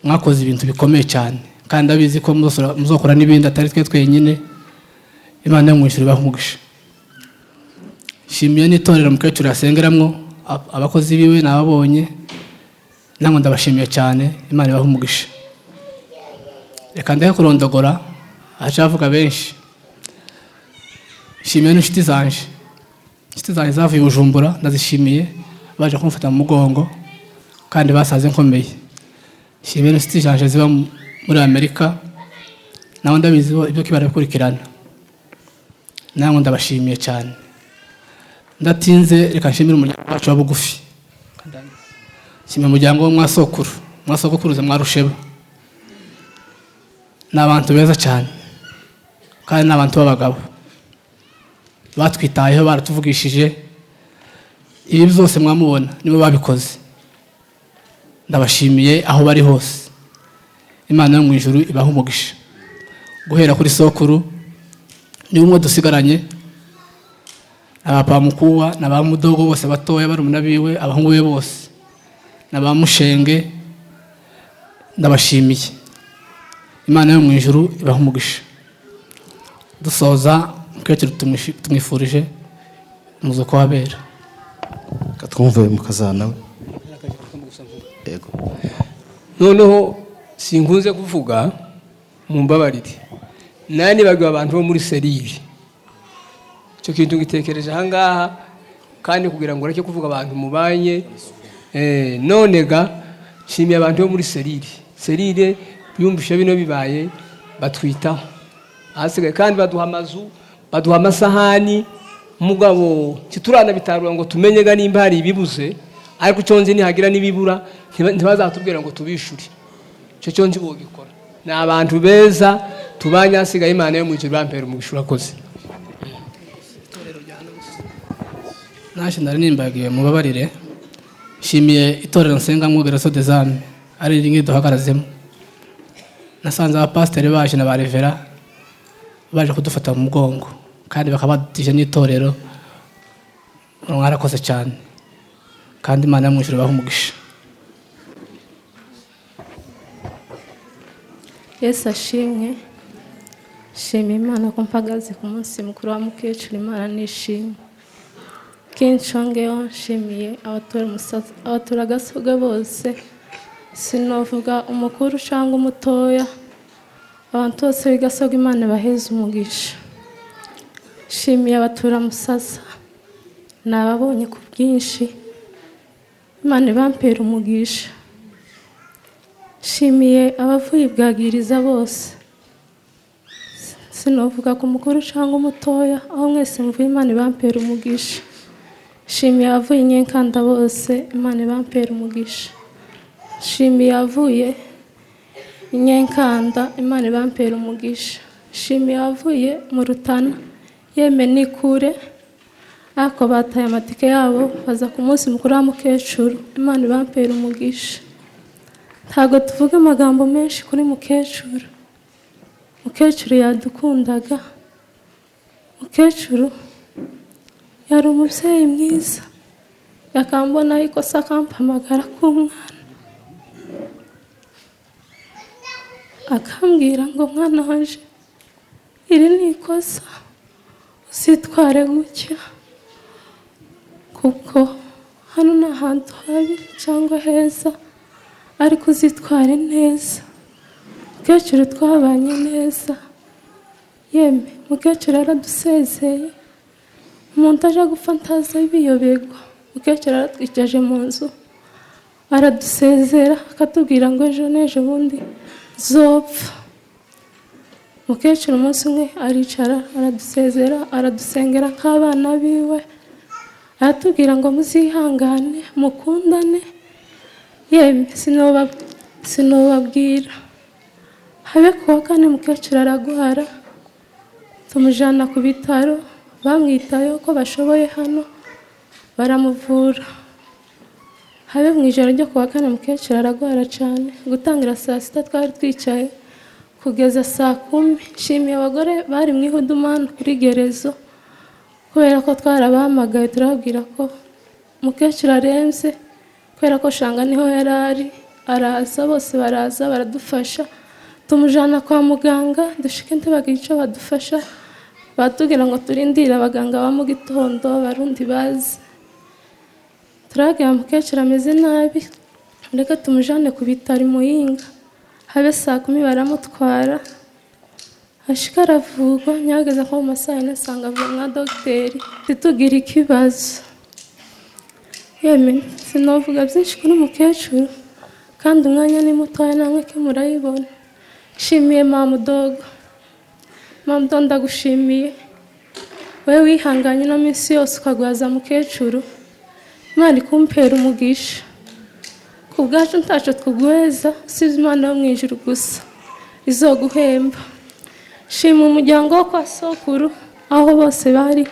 mwakoze ibintu bikomeye cyane, kandi ndabizi ko muzokora n'ibindi atari twe twenyine. Imana yo mu ijuru ibahe umugisha. Nshimiye n'itorero mukecuru yasengeramwo, abakozi biwe nababonye, namwe ndabashimiye cyane, Imana ibahe umugisha. Reka ndeke kurondogora, hacavuga benshi. Nshimiye n'inshuti zanje, inshuti zanjye zavuye i Bujumbura, ndazishimiye, baje kumfata mu mugongo kandi basaze nkomeye. Nshimiye n'inshuti zanje ziba muri Amerika, nawe ndabizi ibyo barabikurikirana, namwe ndabashimiye cyane. Ndatinze, reka nshimire umuryango wacu wa bugufi. Nshimiye umuryango wo mwasokuru, mwasokuruza mwarusheba, ni abantu beza cyane kandi ni abantu b'abagabo batwitayeho, baratuvugishije. Ibi byose mwamubona nibo babikoze. Ndabashimiye aho bari hose, Imana yo mu ijuru ibaha umugisha. Guhera kuri sokuru ni umwe dusigaranye, aba mukuwa na ba mudogo bose batoya, barumuna biwe, abahungu be bose na ba mushenge, ndabashimiye. Imana yo mu ijuru ibaha umugisha. Dusoza, mukecuru tumwifurije umuzuko w'abera. Katwumve mukazana we. Yego. Noneho sinkunze kuvuga, mumbabarire, nanibagiwe abantu bo muri cellule. Icyo kintu ngitekereje ahangaha kandi kugira ngo ureke kuvuga abantu mubanye. None ga nshimiye abantu bo muri cellule. Cellule yumvishe bino bibaye, batwitaho ahasigaye kandi baduha amazu, baduha amasahani. Mugabo ntituranabitahura ngo tumenye ga nimba hari ibibuze, ariko icyo nzi nihagira n'ibibura ntibazatubwira ngo tubishure. Icyo cyo nzi bogikora. Ni abantu beza tubanye. Hasigaye Imana yo mu ijuru bampera umugisha. Urakoze. Naje nari nimbagiwe, mubabarire. Nshimiye itorero nsengamwo, Gereso des Âmes, ari rimwe duhagarazemo. Nasanze abapasiteri baje na ba révérend baje kudufata mu mugongo kandi bakaba badutije n'itorero. Mwarakoze cyane kandi Imana yo mu ijuru ibahe umugisha. Yesu ashimwe. Shima Imana ko mpagaze ku munsi mukuru wa mukecuru. Imana nishimwe. Kinshongeho, nshimiye abatura Gasoga bose. Sinovuga umukuru cyangwa umutoya, abantu bose b'igasoga Imana baheze umugisha. Nshimiye abatura Musasa, nababonye ku bwinshi, Imana ibampera umugisha. Nshimiye abavuye ibwagiriza bose, sinovuga ku mukuru cyangwa umutoya, aho mwese mvuye Imana ibampera umugisha. Nshimiye abavuye Nyenkanda bose, Imana ibampera umugisha. Nshimiye abavuye Nyenkanda, Imana ibampera umugisha. Nshimiye abavuye mu Rutana, yeme ni kure ariko bataye amatike yabo baza ku munsi mukuru wa mukecuru, Imana ibampera umugisha. Ntabwo tuvuga amagambo menshi kuri mukecuru. Mukecuru yadukundaga, mukecuru yari umubyeyi mwiza, yakambonaho ikosa akampamagara k'umwana, akambwira ngo mwana wanje iri ni ikosa, uzitware gutya kuko hano ni ahantu habi cyangwa heza, ariko uzitware neza. Mukecuru twabanye neza, yeme mukecuru yaradusezeye, umuntu aje gupfa ntaza biyoberwa. Mukecuru yaratwicaje mu nzu aradusezera, akatubwira ngo ejo n'ejo bundi zopfa. Mukecuru umunsi umwe aricara aradusezera, aradusengera nk'abana biwe, aratubwira ngo muzihangane mukundane. Yemwe sinobabwira. Habe kuwa kane mukecuru araguhara, tumujyana ku bitaro, bamwitayeho ko bashoboye hano baramuvura. Habe mu ijoro ryo kuwa kane mukecuru aragwara cyane, gutangira saa sita twari twicaye kugeza saa 10. Nshimiye abagore bari mu ihudumani kuri gerezo, kubera ko twarabahamagaye turababwira ko mukecuru arembye, kubera ko shanga niho yari ari, araza bose baraza baradufasha, tumujyana kwa muganga. Dushike ntibagira icyo badufasha, batubwira ngo turindire abaganga ba mu gitondo abarundi bazi. Turabwira mukecuru ameze nabi, reka tumujyane ku bitaro i Muyinga. Habe saa 10 baramutwara, ashika aravurwa, nyageze nko mu masaha yine asanga avuye mwa dogiteri, ntitugire ikibazo. Yemwe sinovuga byinshi kuri mukecuru kandi umwanya ni mutoya, namwe ke murayibona. Nshimiye mamudogo, mamudogo ndagushimiye wowe wihanganye ino minsi yose ukagwaza mukecuru, Imana ikumpera umugisha. Ku bwacu ntacyo twuguheza usibye Imana yo mu ijuru gusa izoguhemba. Shima umuryango wo kwa sokuru aho bose bari,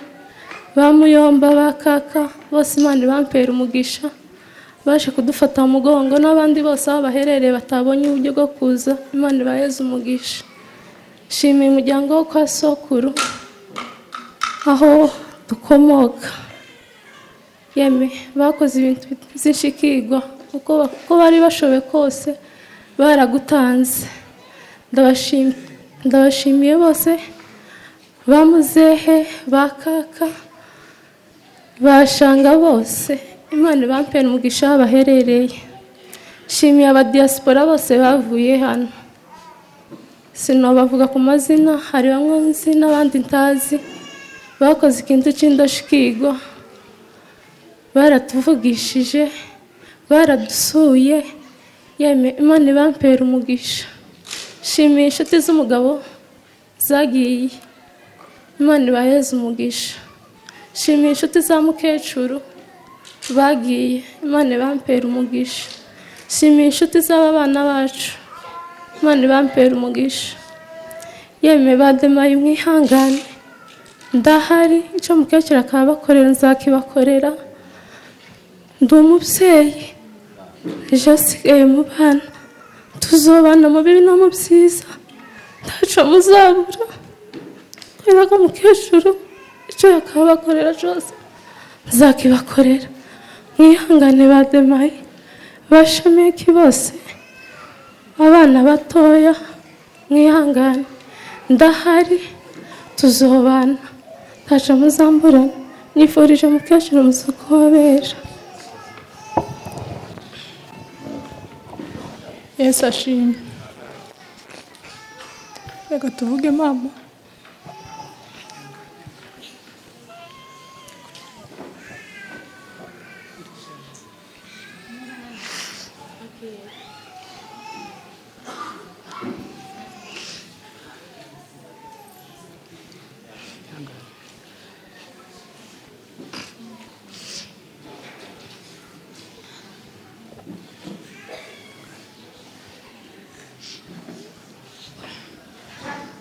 ba muyomba, ba kaka bose, Imana ibampera umugisha, baje kudufata mu mugongo, n'abandi bose aho baherereye batabonye uburyo bwo kuza, Imana ibaheze umugisha. Shimiye umuryango wo kwa sokuru aho dukomoka, yeme bakoze ibintu by'inshikirwa uko bari bashoboye kose baragutanze. Ndabashimiye bose, ba muzehe, ba kaka, bashanga bose, Imana ibampere umugisha aho baherereye. Nshimiye abadiyasipora bose bavuye hano, sinobavuga ku mazina, hari bamwe nzi n'abandi ntazi bakoze ikintu cy'indashikirwa, baratuvugishije, baradusuye. Yemwe, Imana ibampere umugisha. Nshimiye inshuti z'umugabo zagiye, Imana ibaheze umugisha. Nshimiye inshuti za mukecuru bagiye, Imana ibampere umugisha. Nshimiye inshuti z'aba bana bacu, Imana ibampere umugisha. Yemwe bademaye, mwihangane, ndahari. Icyo mukecuru akabakorera nzakibakorera. Ndi umubyeyi, ejo asigaye mu bana, tuzobana mu bibi no mu byiza, ntaco muzabura, kubera ko mukecuru icyo yakabakorera cyose nzakibakorera. Mwihangane bademaye, bashomeki bose, abana batoya, mwihangane, ndahari, tuzobana, ntaco muzamburana. Nifurije mukecuru umusuko w'abera. Yesu ashimwe. Reka tuvuge mama.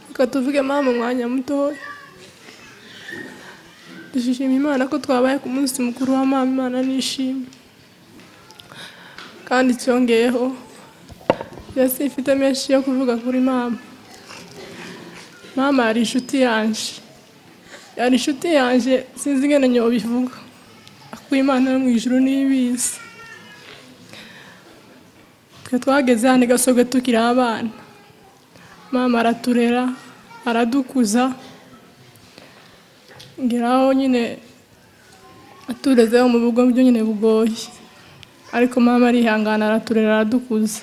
Reka tuvuge mama umwanya mutoya. Dushima Imana ko twabaye ku munsi mukuru wa mama. Imana nishimwe. Kandi cyongeyeho, Yesu ifite menshi yo kuvuga kuri mama. Mama yari inshuti yanje, yari inshuti yanje, sinzi ingene nyobivuga, akuye Imana yo mu ijuru n'ibizi. Twe twageze hano i Gasorwe tukiri abana, mama araturera, aradukuza, ngeraho nyine aturezeho mu bugo byo nyine bugoye, ariko mama arihangana araturera aradukuza,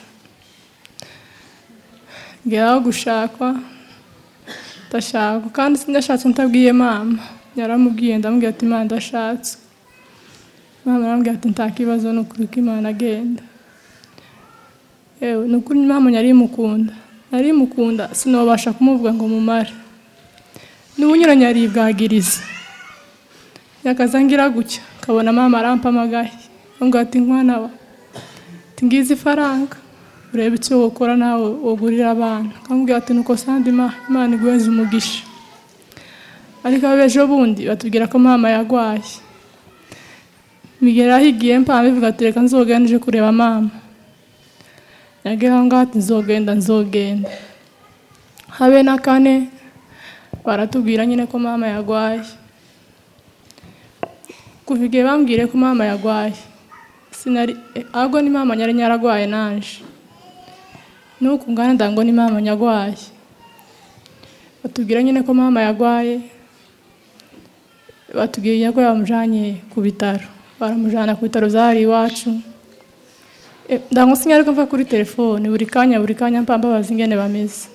ngeraho gushakwa ndashakwa, kandi sindashatse ntabwiye mama, yaramubwiye ndamubwira ati Imana ndashatse. Mama arambwira ati nta kibazo, ni ukuri ko Imana agenda. Yewe ni ukuri mama yarimukunda, narimukunda, sinobasha kumuvuga ngo mumare. N'ubunyuranye aribwagiriza, yakaza ngira gutya kabona mama arampamagaye, ngo ati nkwana wa, ati ngize ifaranga urebe icyo wokora nawe wogurira abana. Akamubwira ati nuko sandi Imana iguheze umugisha. Ariko abejo bundi batubwira ko mama yagwaye, bigera higiye mpa bivuga ati reka nzogenda nje kureba mama. Yagera ngaho ati nzogenda nzogenda, habe na kane baratubwira nyine ko mama yagwaye. Kuva igihe bambwire ko mama yagwaye, sinari ahubwo ni mama nyari nyaragwaye nanje, nuko ngana ndango ni mama nyagwaye. Batubwira nyine ko mama yagwaye, batubwiye ko bamujanye ku bitaro, baramujana ku bitaro byari iwacu. Ndango sinyariko mva kuri telefone buri kanya buri kanya mpambabaza ingene bameze.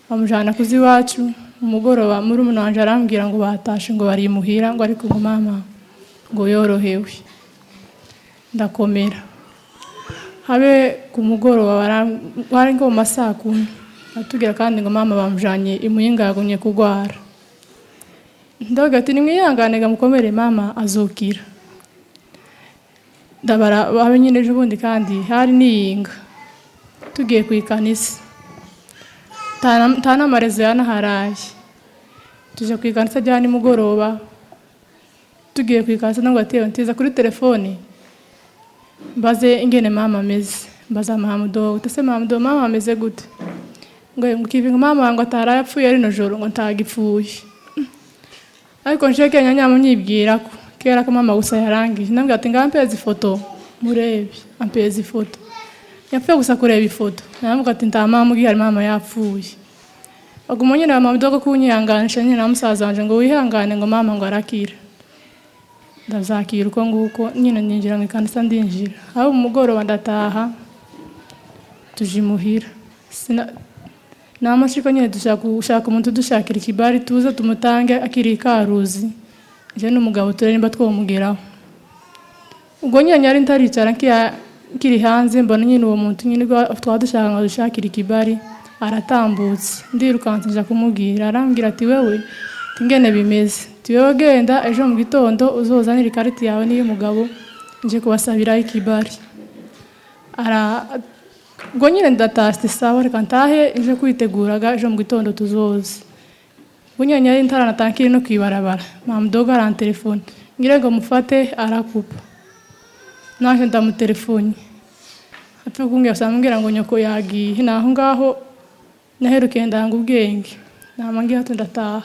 Bamujana kuzi iwacu umugoroba, murumuna wanje arambwira ngo batashe ngo bari imuhira, ngo ariko ngo mama ngo yorohewe. Ndakomera habe ku mugoroba bari ngo mu masaha 10 atubwira kandi ngo mama bamujanye imuyinga yagumye kugwara. Ndavuga ati nimwihangane ga mukomere mama azokira. Ndabara babe nyine ejo bundi kandi hari niyinga tugiye ku ikanisa, nta n'amarezo yanaharaye, tuje ku ikanisa rya nimugoroba, tugiye ku ikanisa ndamubwira ati ntiza kuri telefone mbaze ingene mama ameze, mbaza Mahamudo, ese Mahamudo mama ameze gute? Ngo mukivinga mama ngo ataraye apfuye rino joro, ngo ntagipfuye. Ariko nsheke nyamunyibwira ko kera ko mama gusa yarangije, ndamubwira ati ngampeze ifoto murebe, ampeze ifoto. Yapfuye gusa kureba ifoto, ndamubwira ati nta mama ugihari, mama yapfuye. Baguma nyine mama dogo kunyihanganisha nyine na musaza wanje ngo wihangane ngo mama ngo arakira. Ndavyakira uko nguko nyine, ninjira mu ikanisa, ndinjira aho umugoroba, ndataha, tuje imuhira. Namashiko nyine dushaka gushaka umuntu dushakira ikibari, tuze tumutange akiri ikaruzi, je n'umugabo turere nimba twomugeraho. Ubwo nyine nyari ntaricara, nkiri hanze, mbona nyine uwo muntu nyine ubwo twaba dushaka ngo dushakire ikibari aratambutse. Ndirukanse nja kumubwira, arambwira ati: "Wewe tingene bimeze, ati wewe genda, ejo mu gitondo uzozanire ikarita yawe n'iy'umugabo, nje kubasabira ikibari." Ara ubwo nyine ndatashye, sawa, reka ntahe nje kwiteguraga, ejo mu gitondo tuzoze. Ubwo nyine nyari ntaranataha, nkiri no kwibarabara, mamudogo arantelefone, ngira ngo mufate, arakupa. Naje ndamutelefone, apfa kumbwira gusa, ambwira ngo nyoko yagiye. Naho ngaho naherukiye, ndanga ubwenge, nama ngiye hato, ndataha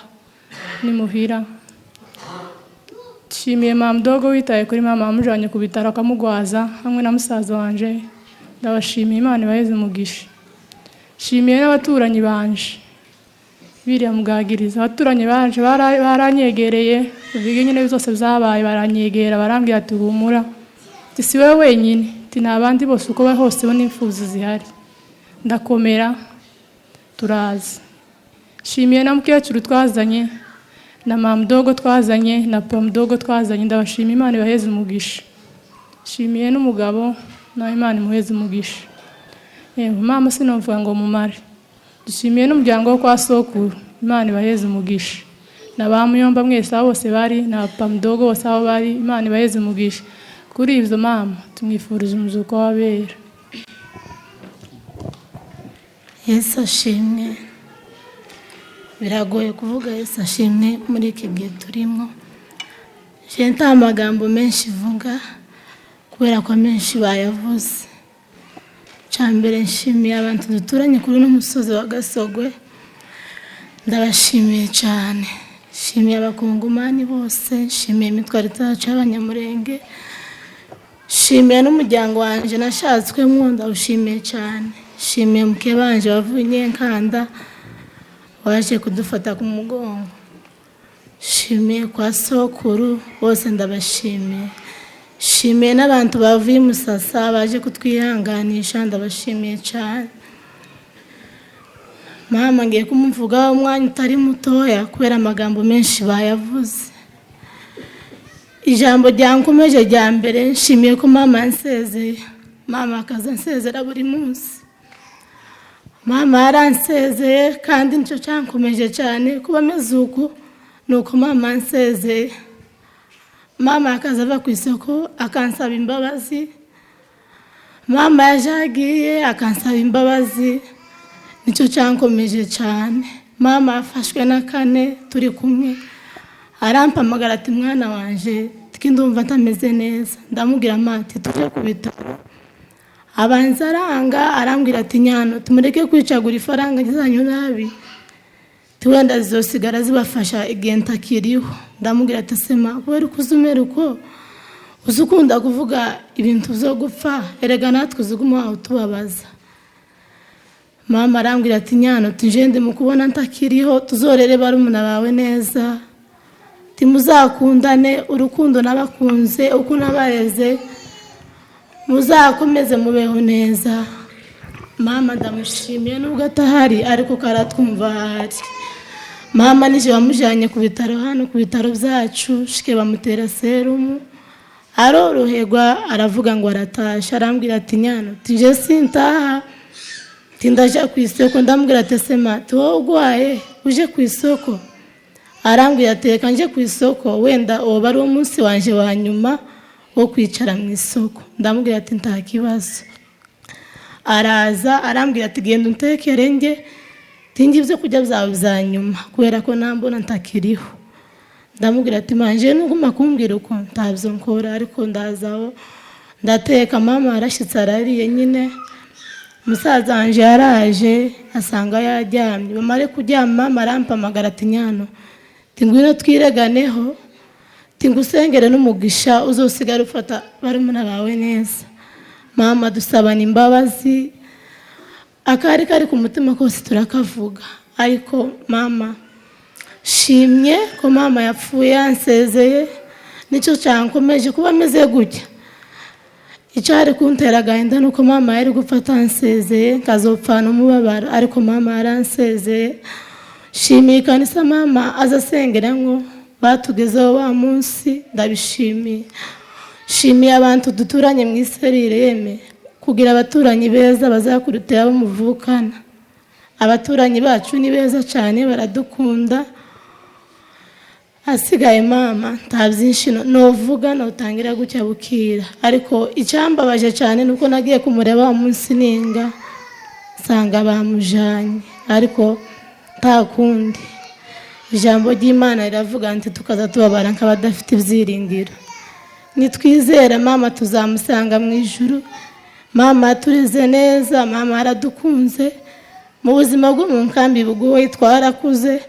nimuhira. Nshimiye mamudogo witaye kuri mama, wamujyanye ku bitaro akamugwaza hamwe na musaza wanje. Ndabashimiye, Imana ibaheze umugisha. Nshimiye n'abaturanyi banje biriya mugagiriza. Abaturanyi banje baranyegereye uvuge nyine byose byabaye, baranyegera, barambwira ati: "Humura," ati: "Si wowe wenyine," ati: "Ni abandi bose uko bari hose bo n'imfuzi zihari." Ndakomera, turaza. Nshimiye na mukecuru twazanye, na mamudogo twazanye, na pamudogo twazanye. Ndabashima, Imana ibaheze umugisha. Nshimiye n'umugabo nawe, Imana imuheze umugisha. Yewe mama, sinavuga ngo mumare. Dushimiye n'umuryango wo kwa sokuru, Imana ibaheze umugisha, na ba muyomba mwese aho bose bari, na pamudogo bose aho bari, Imana ibaheze umugisha. Kuri ibyo mama tumwifurije umuzuko w'abera. Yesu ashimwe. Biragoye kuvuga Yesu ashimwe muri iki gihe turimo. Je nta magambo menshi mvuga kubera ko menshi bayavuze. Cya mbere, nshimiye abantu duturanye kuri uno musozi wa Gasogwe, ndabashimiye cyane. Nshimiye abakongomani bose, nshimiye imitwaro yacu y'Abanyamurenge, nshimiye n'umuryango wanjye nashatswemo, ndawushimiye cyane. Nshimiye mukebanje wavuye Nyenkanda waje kudufata ku mugongo, nshimiye kwa sokuru bose, ndabashimiye. Nshimiye n'abantu bavuye i Musasa baje kutwihanganisha, ndabashimiye cyane. Mama ngiye kumuvugaho umwanya utari mutoya kubera amagambo menshi bayavuze. Ijambo ryankomeje rya mbere, nshimiye ko mama yansezeye. Mama akaza ansezera buri munsi. Mama yaransezeye kandi nicyo cyankomeje cyane kuba ameze uku, ni uko mama yansezeye. Mama akaza ava ku isoko akansaba imbabazi. Mama yaje agiye akansaba imbabazi, nicyo cyankomeje cyane. Mama afashwe na kane turi kumwe, arampamagara ati: "Mwana wanje, ndumva ntameze neza." Ndamubwira ati: "Tujye ku bitaro." Abanza aranga, arambwira ati: "Nyano, tumureke kwicagura ifaranga zanyu nabi, wenda zizosigara zibafasha igihe ntakiriho." Ndamubwira ati: "Sema kubera uko uzi umera, uko uzi ukunda kuvuga ibintu byo gupfa, erega natwe uziguma wawe utubabaza." Mama arambwira ati: "Nyano, tujende mu kubona ntakiriho, tuzorere barumuna bawe neza, timuzakundane urukundo nabakunze, uko nabareze, muzakomeze mubeho neza." Mama ndamushimiye nubwo atahari, ariko karatwumva ahari. Mama nije wamujyanye ku bitaro hano ku bitaro byacu, shike bamutera serumu, aroroherwa, aravuga ngo aratasha. Arambwira ati: "Nyano, tije sintaha, tindaja ku isoko." Ndamubwira ati: "Sema wowe urwaye uje ku isoko?" Arambwira ati: "Reka nje ku isoko, wenda uwo ari umunsi wanje wa nyuma wo kwicara mu isoko." Ndamubwira ati: "Nta kibazo." Araza arambwira ati: "Genda untekere nge tingi ibyo kurya byawe bya nyuma kubera ko nambona ntakiriho." Ndamubwira ati: "Manje nuguma kumbwira uko ntabyo nkora, ariko ndazaho ndateka." Mama arashyitse, arariye nyine. Musaza wanje yaraje asanga yaryamye. Bamare kuryama, mama arampamagara ati: "Nyano, ngwino twireganeho, ngusengere n'umugisha, uzosigara ufata barumuna bawe neza." Mama dusabana imbabazi, akari kari ku mutima kose turakavuga. Ariko mama shimye ko mama yapfuye yansezeye. Nicyo cyankomeje kuba meze gutya. Icyari kuntera agahinda ni uko mama yari gupfa atansezeye, nkazopfana umubabaro, ariko mama yaransezeye. Shimiye ikanisa mama aza asengeramo, batugezeho wa munsi, ndabishimiye. Shimiye abantu duturanye mu iserire, yeme kugira abaturanyi beza bazakurutira abo muvukana. Abaturanyi bacu ni beza cyane, baradukunda. Asigaye mama nta byinshi novuga, notangira gutya bukira, ariko icyambabaje cyane ni uko nagiye kumureba wa munsi ninga nsanga bamujanye, ariko nta kundi. Ijambo ry'Imana riravuga nti tukaza tubabara nk'abadafite ibyiringiro. Nitwizera mama tuzamusanga mu ijuru. Mama tureze neza, mama aradukunze. Mu buzima bwo mu nkambi bugoye twarakuze.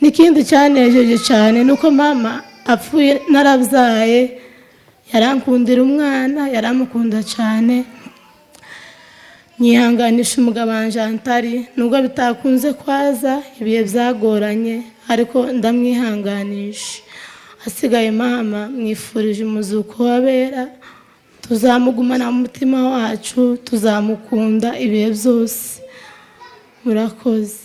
N'ikindi cyanejeje cyane ni uko mama apfuye narabyaye, yarankundira umwana, yaramukunda cyane. Nyihanganisha umugabo wanjye Antari, nubwo bitakunze kwaza, ibihe byagoranye, ariko ndamwihanganisha. Asigaye mama mwifurije umuzuko w'abera, tuzamugumana mu mutima wacu, tuzamukunda ibihe byose. Murakoze.